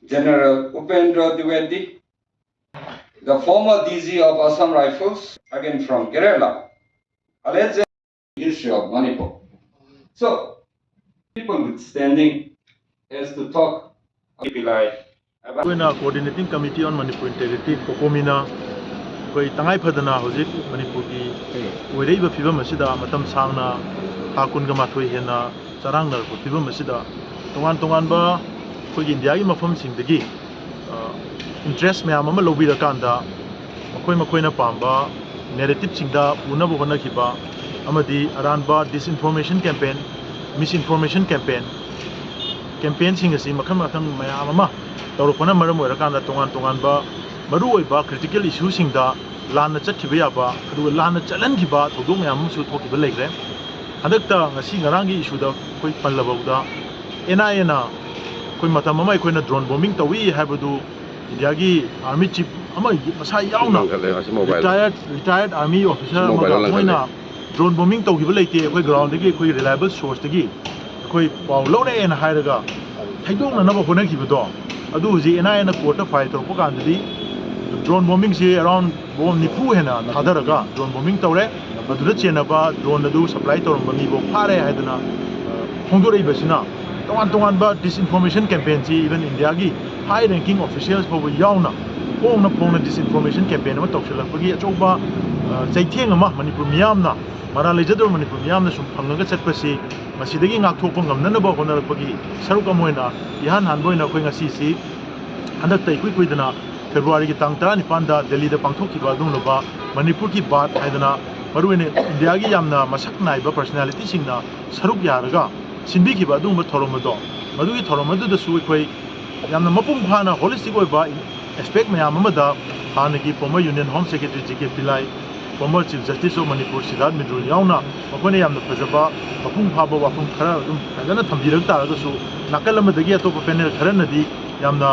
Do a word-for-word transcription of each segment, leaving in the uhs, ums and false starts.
General Upendra Dwivedi, the former D G of Assam Rifles, again from Kerala, alleged history of Manipur. So, people with standing as to talk, Pillai, ꯑꯩꯈꯣꯏꯅ Coordinating Committee on Manipur Integrity, ꯀꯣꯀꯣꯃꯤꯅ ꯑꯩꯈꯣꯏ ꯇꯉꯥꯏ ꯐꯗꯅ ꯍꯧꯖꯤꯛ ꯃꯅꯤꯄꯨꯔꯒꯤ ꯑꯣꯏꯔꯛꯏꯕ ꯐꯤꯕꯝ ꯑꯁꯤꯗ, ꯃꯇꯝ ꯁꯥꯡꯅ ꯊꯥ ꯀꯨꯟꯒ ꯃꯥꯊꯣꯏ ꯍꯦꯟꯅ ꯆꯔꯥꯡꯅꯔꯛꯄ ꯐꯤꯕꯝ ꯑꯁꯤꯗ, ꯇꯣꯉꯥꯟ ꯇꯣꯉꯥꯟꯕ ꯑꯩꯈꯣꯏꯒꯤ ꯏꯟꯗꯤꯌꯥꯒꯤ ꯃꯐꯝꯁꯤꯡꯗꯒꯤ ꯏꯟꯇꯔꯦꯁ ꯃꯌꯥꯝ ꯑꯃ ꯂꯧꯕꯤꯔꯀꯥꯟꯗ, ꯃꯈꯣꯏ ꯃꯈꯣꯏꯅ ꯄꯥꯝꯕ ꯅꯦꯔꯦꯇꯤꯞꯁꯤꯡꯗ ꯄꯨꯅꯕ ꯍꯣꯠꯅꯈꯤꯕ ꯑꯃꯗꯤ ꯑꯔꯥꯟꯕ disinformation campaign, misinformation campaign, campaignꯁꯤꯡ ꯑꯁꯤ ꯃꯈꯜ ꯃꯈꯜ ꯃꯌꯥꯝ ꯑꯃ ꯇꯧꯔꯛꯄꯅ ꯃꯔꯝ ꯑꯣꯏꯔꯀꯥꯟꯗ, ꯇꯣꯉꯥꯟ ꯇꯣꯉꯥꯟꯕ ꯃꯔꯨꯑꯣꯏꯕ critical issueꯁꯤꯡꯗ ꯂꯥꯟꯅ ꯆꯠꯈꯤꯕ ꯌꯥꯕ, ꯑꯗꯨꯒ ꯂꯥꯟꯅ ꯆꯠꯍꯟꯈꯤꯕ ꯊꯧꯗꯣꯛ ꯃꯌꯥꯝ ꯑꯃꯁꯨ ꯊꯣꯛꯈꯤꯕ ꯂꯩꯈ꯭ꯔꯦ꯫ ꯍꯟꯗꯛꯇ ꯉꯁꯤ ꯉꯔꯥꯡꯒꯤ ꯏꯁꯨꯗ ꯑꯩꯈꯣꯏ ꯄꯜꯂꯕꯗ, NIAꯅ ꯑꯩꯈꯣꯏ ꯃꯇꯝ ꯑꯃ ꯑꯩꯈꯣꯏꯅ drone bombing ꯇꯧꯏ ꯍꯥꯏꯕꯗꯨ ꯏꯟꯗꯤꯌꯥꯒꯤ army chief ꯑꯃ ꯃꯁꯥ ꯌꯥꯎꯅ, retired retired army officer ꯑꯃꯒ ꯃꯣꯏꯅ drone bombing ꯇꯧꯈꯤꯕ ꯂꯩꯇꯦ, ꯑꯩꯈꯣꯏ groundꯗꯒꯤ ꯑꯩꯈꯣꯏ reliable sourceꯇꯒꯤ ꯑꯩꯈꯣꯏ ꯄꯥꯎ ꯂꯧꯔꯛꯑꯦꯅ ꯍꯥꯏꯔꯒ ꯊꯩꯗꯣꯛꯅꯅꯕ ꯍꯣꯠꯅꯈꯤꯕꯗꯣ, ꯑꯗꯨ ꯍꯧꯖꯤꯛ NIAꯅ courtꯇ file ꯇꯧꯔꯛꯄ ꯀꯥꯟꯗꯗꯤ drone bombingꯁꯦ around bomb ꯅꯤꯐꯨ ꯍꯦꯟꯅ ꯊꯥꯗꯔꯒ drone bombing ꯇꯧꯔꯦ, ꯃꯗꯨꯗ ꯆꯦꯟꯅꯕ drone ꯑꯗꯨ supply ꯇꯧꯔꯝꯕ ꯃꯤꯐꯥꯎ ꯐꯥꯔꯦ ꯍꯥꯏꯗꯅ ꯐꯣꯡꯗꯣꯔꯛꯏꯕꯁꯤꯅ, ꯇꯣꯉꯥꯟ ꯇꯣꯉꯥꯟꯕ disinformation campaignꯁꯤ even ꯏꯟꯗꯤꯌꯥꯒꯤ high ranking officials ꯐꯥꯎꯕ ꯌꯥꯎꯅ ꯐꯣꯡꯅ ꯐꯣꯡꯅ disinformation campaign ꯑꯃ ꯇꯧꯁꯤꯜꯂꯛꯄꯒꯤ ꯑꯆꯧꯕ ꯆꯩꯊꯦꯡ ꯑꯃ ꯃꯅꯤꯄꯨꯔ ꯃꯤꯌꯥꯝꯅ, ꯃꯔꯥꯜ ꯂꯩꯖꯗꯕ ꯃꯅꯤꯄꯨꯔ ꯃꯤꯌꯥꯝꯅ ꯁꯨꯝ ꯐꯪꯉꯒ ꯆꯠꯄꯁꯤ, ꯃꯁꯤꯗꯒꯤ ꯉꯥꯛꯊꯣꯛꯄ ꯉꯝꯅꯅꯕ ꯍꯣꯠꯅꯔꯛꯄꯒꯤ ꯁꯔꯨꯛ ꯑꯃ ꯑꯣꯏꯅ, ꯏꯍꯥꯟ ꯍꯥꯟꯕ ꯑꯣꯏꯅ ꯑꯩꯈꯣꯏ ꯉꯁꯤꯁꯤ ꯍꯟꯗꯛꯇ ꯏꯀꯨꯏ ꯀꯨꯏꯗꯅ Februaryꯒꯤ ꯇꯥꯡ ꯇꯔꯥꯅꯤꯄꯥꯟꯗ ꯗꯦꯜꯂꯤꯗ ꯄꯥꯡꯊꯣꯛꯈꯤꯕ ꯑꯗꯨꯒꯨꯝꯂꯕ ꯃꯅꯤꯄꯨꯔꯒꯤ ꯕꯥꯠ ꯍꯥꯏꯗꯅ, ꯃꯔꯨꯑꯣꯏꯅ ꯏꯟꯗꯤꯌꯥꯒꯤ ꯌꯥꯝꯅ ꯃꯁꯛ ꯅꯥꯏꯕ personalityꯁꯤꯡꯅ ꯁꯔꯨꯛ ꯌꯥꯔꯒ ꯁꯤꯟꯕꯤꯈꯤꯕ ꯑꯗꯨꯒꯨꯝꯕ ꯊꯧꯔꯝ ꯑꯗꯣ, ꯃꯗꯨꯒꯤ ꯊꯧꯔꯝ ꯑꯗꯨꯗꯁꯨ ꯑꯩꯈꯣꯏ ꯌꯥꯝꯅ ꯃꯄꯨꯡ ꯐꯥꯅ holistic ꯑꯣꯏꯕ aspect ꯃꯌꯥꯝ ꯑꯃꯗ ꯍꯥꯟꯅꯒꯤ former Union Home Secretary G K Pillai, former Chief Justice of Manipur Sidharth Mindrol ꯌꯥꯎꯅ ꯃꯈꯣꯏꯅ ꯌꯥꯝꯅ ꯐꯖꯕ, ꯃꯄꯨꯡ ꯐꯥꯕ ꯋꯥꯐꯝ ꯈꯔ ꯑꯗꯨꯝ ꯐꯖꯅ ꯊꯝꯕꯤꯔꯛ ꯇꯥꯔꯒꯁꯨ, ꯅꯥꯀꯜ ꯑꯃꯗꯒꯤ ꯑꯇꯣꯞꯄ panel ꯈꯔꯅꯗꯤ ꯌꯥꯝꯅ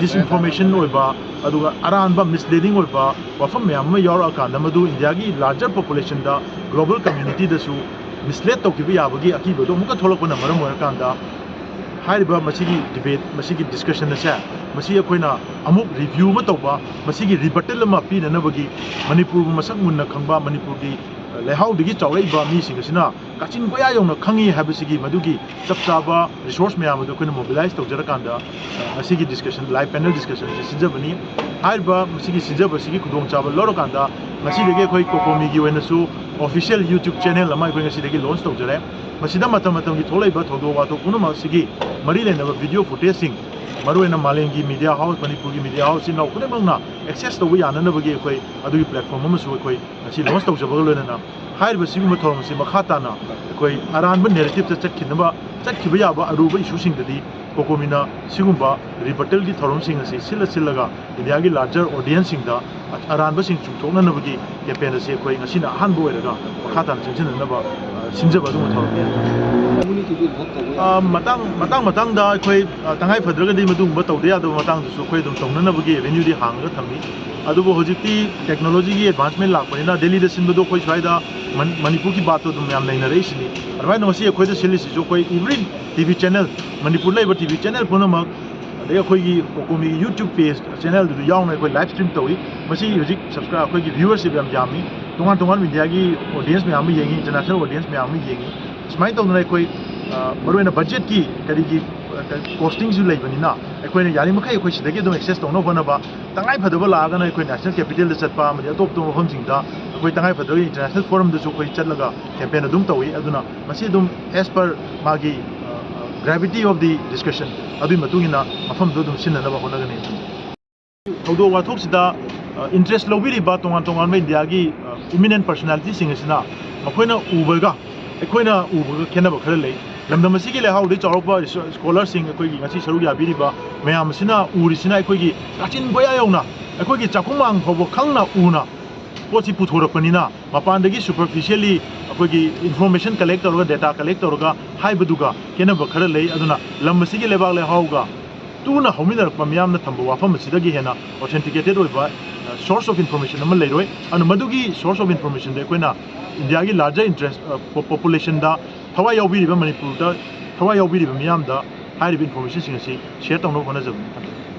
disinformation ꯑꯣꯏꯕ, ꯑꯗꯨꯒ ꯑꯔꯥꯟꯕ misleading ꯑꯣꯏꯕ ꯋꯥꯐꯝ ꯃꯌꯥꯝ ꯑꯃ ꯌꯥꯎꯔꯛꯑꯀꯥꯟꯗ, ꯃꯗꯨ ꯏꯟꯗꯤꯌꯥꯒꯤ larger populationꯗ, global communityꯗꯁꯨ mislead ꯇꯧꯈꯤꯕ ꯌꯥꯕꯒꯤ ꯑꯀꯤꯕꯗꯣ ꯑꯃꯨꯛꯀ ꯊꯣꯛꯂꯛꯄꯅ ꯃꯔꯝ ꯑꯣꯏꯔꯀꯥꯟꯗ, ꯍꯥꯏꯔꯤꯕ ꯃꯁꯤꯒꯤ ꯗꯤꯕꯦꯠ, ꯃꯁꯤꯒꯤ ꯗꯤꯁꯀꯁꯟ ꯑꯁꯦ, ꯃꯁꯤ ꯑꯩꯈꯣꯏꯅ ꯑꯃꯨꯛ ꯔꯤꯚ꯭ꯌꯨ ꯑꯃ ꯇꯧꯕ, ꯃꯁꯤꯒꯤ ꯔꯤꯕꯇꯜ ꯑꯃ ꯄꯤꯅꯅꯕꯒꯤ, ꯃꯅꯤꯄꯨꯔꯕꯨ ꯃꯁꯛ ꯃꯨꯟꯅ ꯈꯪꯕ, ꯃꯅꯤꯄꯨꯔꯒꯤ ꯂꯩꯍꯥꯎꯗꯒꯤ ꯆꯥꯎꯔꯛꯏꯕ ꯃꯤꯁꯤꯡ ꯑꯁꯤꯅ ꯀꯥꯆꯤꯟ ꯀꯣꯌꯥ ꯌꯧꯅ ꯈꯪꯉꯤ ꯍꯥꯏꯕꯁꯤꯒꯤ ꯃꯗꯨꯒꯤ ꯆꯞ ꯆꯥꯕ ꯔꯤꯁꯣꯔꯁ ꯃꯌꯥꯝ ꯑꯗꯨ ꯑꯩꯈꯣꯏꯅ ꯃꯣꯕꯤꯂꯥꯏꯁ ꯇꯧꯖꯔꯀꯥꯟꯗ, ꯑ, ꯉꯁꯤꯒꯤ ꯗꯤꯁꯀꯁꯟ, ꯂꯥꯏꯚ ꯄꯦꯅꯦꯜ ꯗꯤꯁꯀꯁꯟ ꯑꯁꯤ ꯁꯤꯟꯖꯕꯅꯤ꯫ ꯍꯥꯏꯔꯤꯕ ꯃꯁꯤꯒꯤ ꯁꯤꯟꯖꯕꯁꯤꯒꯤ ꯈꯨꯗꯣꯡꯆꯥꯕ ꯂꯧꯔꯀꯥꯟꯗ, ꯉꯁꯤꯗꯒꯤ ꯑꯩꯈꯣꯏ ꯀꯣꯀꯣꯃꯤꯒꯤ ꯑꯣꯏꯅꯁꯨ ꯑꯣꯐꯤꯁꯤꯌꯦꯜ YouTube ꯆꯦꯅꯦꯜ ꯑꯃ ꯑꯩꯈꯣꯏ ꯉꯁꯤꯗꯒꯤ ꯂꯣꯟꯆ ꯇꯧꯖꯔꯦ꯫ ꯃꯁꯤꯗ ꯃꯇꯝ ꯃꯇꯝꯒꯤ ꯊꯣꯛꯂꯛꯏꯕ ꯊꯧꯗꯣꯛ ꯋꯥꯊꯣꯛ ꯄꯨꯝꯅꯃꯛ ꯑꯁꯤꯒꯤ ꯃꯔꯤ ꯂꯩꯅꯕ ꯚꯤꯗꯤꯑꯣ ꯐꯨꯇꯦꯖꯁꯤꯡ, ꯃꯔꯨꯑꯣꯏꯅ ꯃꯥꯂꯦꯝꯒꯤ ꯃꯤꯗꯤꯌꯥ ꯍꯥꯎꯁ, ꯃꯅꯤꯄꯨꯔꯒꯤ ꯃꯤꯗꯤꯌꯥ ꯍꯥꯎꯁ ꯏꯆꯤꯟ ꯏꯅꯥꯎ ꯈꯨꯗꯤꯡꯃꯛꯅ ꯑꯦꯛꯁꯦꯁ ꯇꯧꯕ ꯌꯥꯅꯅꯕꯒꯤ ꯑꯩꯈꯣꯏ ꯑꯗꯨꯒꯤ ꯄ꯭ꯂꯦꯠꯐꯣꯝ ꯑꯃꯁꯨ ꯑꯩꯈꯣꯏ ꯉꯁꯤ ꯂꯣꯟꯆ ꯇꯧꯖꯕꯒ ꯂꯣꯏꯅꯅ, ꯍꯥꯏꯔꯤꯕ ꯁꯤꯒꯨꯝꯕ ꯊꯧꯔꯝ ꯑꯁꯤ ꯃꯈꯥ ꯇꯥꯅ ꯑꯩꯈꯣꯏ ꯑꯔꯥꯟꯕ ꯅꯦꯔꯦꯇꯤꯞꯇ ꯆꯠꯈꯤꯅꯕ, ꯆꯠꯈꯤꯕ ꯌꯥꯕ ꯑꯔꯨꯕ ꯏꯁꯨꯁꯤꯡꯗꯗꯤ ꯀꯣꯀꯣꯃꯤꯅ ꯁꯤꯒꯨꯝꯕ ꯔꯤꯕꯇꯜꯒꯤ ꯊꯧꯔꯝꯁꯤꯡ ꯑꯁꯤ ꯁꯤꯜꯂ ꯁꯤꯜꯂꯒ ꯏꯟꯗꯤꯌꯥꯒꯤ ꯂꯥꯔꯖꯔ ꯑꯣꯗꯤꯌꯦꯟꯁꯁꯤꯡꯗ ꯑꯔꯥꯟꯕꯁꯤꯡ ꯆꯨꯝꯊꯣꯛꯅꯅꯕꯒꯤ ꯀꯦꯝꯄꯦꯟ ꯑꯁꯤ ꯑꯩꯈꯣꯏ ꯉꯁꯤꯅ ꯑꯍꯥꯟꯕ ꯑꯣꯏꯔꯒ ꯃꯈꯥ ꯇꯥꯅ ꯆꯪꯁꯤꯟꯅꯅꯕ, ꯑ, ꯁꯤꯟꯖꯕ ꯑꯗꯨꯒꯨꯝꯕ ꯊꯧꯔꯝꯅꯤ꯫ Community ꯗꯤ ꯚꯣꯠ ꯇꯧꯕ ꯌꯥꯏ꯫ ꯑ, ꯃꯇꯥꯡ, ꯃꯇꯥꯡ ꯃꯇꯥꯡꯗ ꯑꯩꯈꯣꯏ, ꯑ, ꯇꯉꯥꯏ ꯐꯗ꯭ꯔꯒꯗꯤ ꯃꯗꯨꯒꯨꯝꯕ ꯇꯧꯗ ꯌꯥꯗꯕ ꯃꯇꯥꯡꯗꯁꯨ ꯑꯩꯈꯣꯏ ꯑꯗꯨꯝ ꯇꯧꯅꯅꯕꯒꯤ ꯑꯦꯚꯦꯅ꯭ꯌꯨꯗꯤ ꯍꯥꯡꯉꯒ ꯊꯝꯃꯤ꯫ ꯑꯗꯨꯕꯨ ꯍꯧꯖꯤꯛꯇꯤ ꯇꯦꯛꯅꯣꯂꯣꯖꯤꯒꯤ ꯑꯦꯗꯚꯥꯟꯁꯃꯦꯟ ꯂꯥꯛꯄꯅꯤꯅ ꯗꯦꯜꯂꯤꯗ ꯁꯤꯟꯕꯗꯣ ꯑꯩꯈꯣꯏ ꯁ꯭ꯋꯥꯏꯗ ꯃꯟ-, ꯃꯅꯤꯄꯨꯔꯒꯤ ꯕꯥꯠꯇꯣ ꯑꯗꯨꯝ ꯌꯥꯝ ꯅꯩꯅꯔꯛꯏꯁꯤꯅꯤ꯫ ꯑꯗꯨꯃꯥꯏꯅ ꯉꯁꯤ ꯑꯩꯈꯣꯏꯗ ꯁꯤꯜꯂꯤꯁꯤꯁꯨ ꯑꯩꯈꯣꯏ every ꯇꯤ ꯚꯤ ꯆꯦꯅꯦꯜ, ꯃꯅꯤꯄꯨꯔꯗ ꯂꯩꯕ ꯇꯤ ꯚꯤ ꯆꯦꯅꯦꯜ ꯄꯨꯝꯅꯃꯛ, ꯑꯗꯩ ꯑꯩꯈꯣꯏꯒꯤ ꯀꯣꯀꯣꯃꯤꯒꯤ YouTube ꯄꯦꯖ ꯆꯦꯅꯦꯜꯗꯨꯗ ꯌꯥꯎꯅ ꯑꯩꯈꯣꯏ ꯂꯥꯏꯚ ꯁ꯭ꯇ꯭ꯔꯤꯝ ꯇꯧꯏ꯫ ꯃꯁꯤ ꯍꯧꯖꯤꯛ ꯁꯕꯁꯀ꯭ꯔꯥꯏꯕ, ꯑꯩꯈꯣꯏꯒꯤ ꯚ꯭ꯌꯨꯋꯔꯁꯤꯞ ꯌꯥꯝ ꯌꯥꯝꯃꯤ꯫ ꯇꯣꯉꯥꯟ ꯇꯣꯉꯥꯟꯕ ꯏꯟꯗꯤꯌꯥꯒꯤ ꯑꯣꯗꯤꯌꯦꯟꯁ ꯃꯌꯥꯝ ꯑꯃ ꯌꯦꯡꯉꯤ, ꯏꯟꯇꯔꯅꯦꯁꯅꯦꯜ ꯑꯣꯗꯤꯌꯦꯟꯁ ꯃꯌꯥꯝ ꯑꯃ ꯌꯦꯡꯉꯤ꯫ ꯁꯨꯃꯥꯏꯅ ꯇꯧꯗꯅ ꯑꯩꯈꯣꯏ, ꯑ, ꯃꯔꯨꯑꯣꯏꯅ ꯕꯖꯦꯠꯀꯤ ꯀꯔꯤꯒꯤ, ꯑ, ꯀꯣꯁꯇꯤꯡꯁꯨ ꯂꯩꯕꯅꯤꯅ, ꯑꯩꯈꯣꯏꯅ ꯌꯥꯔꯤꯃꯈꯩ ꯑꯩꯈꯣꯏ ꯁꯤꯗꯒꯤ ꯑꯗꯨꯝ ꯑꯦꯛꯁꯦꯁ ꯇꯧꯅꯕ ꯍꯣꯠꯅꯕ, ꯇꯉꯥꯏ ꯐꯗꯕ ꯂꯥꯛꯑꯒꯅ ꯑꯩꯈꯣꯏ ꯅꯦꯁꯅꯦꯜ ꯀꯦꯄꯤꯇꯦꯜꯗ ꯆꯠꯄ ꯑꯃꯗꯤ ꯑꯇꯣꯞ ꯑꯇꯣꯞꯄ ꯃꯐꯝꯁꯤꯡꯗ ꯑꯩꯈꯣꯏ ꯇꯉꯥꯏ ꯐꯗꯕ ꯏꯟꯇꯔꯅꯦꯁꯅꯦꯜ ꯐꯣꯔꯝꯗꯁꯨ ꯑꯩꯈꯣꯏ ꯆꯠꯂꯒ ꯀꯦꯝꯄꯦꯟ ꯑꯗꯨꯝ ꯇꯧꯏ꯫ ꯑꯗꯨꯅ ꯃꯁꯤ ꯑꯗꯨꯝ as per ꯃꯥꯒꯤ, ꯑ, gravity of the discussion ꯑꯗꯨꯒꯤ ꯃꯇꯨꯡ ꯏꯟꯅ ꯃꯐꯝꯗꯨ ꯑꯗꯨꯝ ꯁꯤꯟꯅꯅꯕ ꯍꯣꯠꯅꯒꯅꯤ꯫ ꯊꯧꯗꯣꯛ ꯋꯥꯊꯣꯛꯁꯤꯗ, ꯑ, ꯏꯟꯇꯔꯦꯁ ꯂꯧꯕꯤꯔꯤꯕ ꯇꯣꯉꯥꯟ ꯇꯣꯉꯥꯟꯕ ꯏꯟꯗꯤꯌꯥꯒꯤ, ꯑ, ꯏꯃꯤꯅꯦꯟ ꯄꯔꯁꯣꯅꯥꯂꯤꯇꯤꯁꯤꯡ ꯑꯁꯤꯅ ꯃꯈꯣꯏꯅ ꯎꯕꯒ ꯑꯩꯈꯣꯏꯅ ꯎꯕꯒ ꯈꯦꯠꯅꯕ ꯈꯔ ꯂꯩ꯫ ꯂꯝꯗꯝ ꯑꯁꯤꯒꯤ ꯂꯩꯍꯥꯎꯗꯒꯤ ꯆꯥꯎꯔꯛꯄ ꯔꯤꯁꯔ-, ꯁ꯭ꯀꯣꯂꯔꯁꯤꯡ, ꯑꯩꯈꯣꯏꯒꯤ ꯉꯁꯤ ꯁꯔꯨꯛ ꯌꯥꯕꯤꯔꯤꯕ ꯃꯌꯥꯝ ꯑꯁꯤꯅ ꯎꯔꯤꯁꯤꯅ ꯑꯩꯈꯣꯏꯒꯤ ꯀꯥꯆꯤꯟ ꯀꯣꯌꯥ ꯌꯧꯅ, ꯑꯩꯈꯣꯏꯒꯤ ꯆꯥꯛꯈꯨꯝꯃꯥꯡ ꯐꯥꯎꯕ ꯈꯪꯅ ꯎꯅ ꯄꯣꯠꯁꯤ ꯄꯨꯊꯣꯔꯛꯄꯅꯤꯅ, ꯃꯄꯥꯟꯗꯒꯤ ꯁꯨꯄꯔꯐꯤꯁꯤꯌꯦꯜꯂꯤ ꯑꯩꯈꯣꯏꯒꯤ ꯏꯟꯐꯣꯔꯃꯦꯁꯟ ꯀꯂꯦꯛ ꯇꯧꯔꯒ, ꯗꯦꯇꯥ ꯀꯂꯦꯛ ꯇꯧꯔꯒ ꯍꯥꯏꯕꯗꯨꯒ ꯈꯦꯠꯅꯕ ꯈꯔ ꯂꯩ꯫ ꯑꯗꯨꯅ ꯂꯝ ꯑꯁꯤꯒꯤ ꯂꯩꯕꯥꯛ ꯂꯩꯍꯥꯎꯒ ꯇꯨꯅ ꯍꯧꯃꯤꯟꯅꯔꯛꯄ ꯃꯤꯌꯥꯝꯅ ꯊꯝꯕ ꯋꯥꯐꯝ ꯑꯁꯤꯗꯒꯤ ꯍꯦꯟꯅ ꯑꯣꯊꯦꯟꯇꯤꯀꯦꯇꯦꯠ ꯑꯣꯏꯕ, ꯑ, source of information ꯑꯃ ꯂꯩꯔꯣꯏ꯫ ꯑꯗꯨꯅ ꯃꯗꯨꯒꯤ source of informationꯗ ꯑꯩꯈꯣꯏꯅ ꯏꯟꯗꯤꯌꯥꯒꯤ larger interest, ꯑ, ꯄꯣ-, populationꯗ ꯊꯋꯥꯏ ꯌꯥꯎꯕꯤꯔꯤꯕ, ꯃꯅꯤꯄꯨꯔꯗ ꯊꯋꯥꯏ ꯌꯥꯎꯕꯤꯔꯤꯕ ꯃꯤꯌꯥꯝꯗ ꯍꯥꯏꯔꯤꯕ information ꯁꯤꯡ ꯑꯁꯤ share ꯇꯧꯅꯕ ꯍꯣꯠꯅꯖꯕꯅꯤ꯫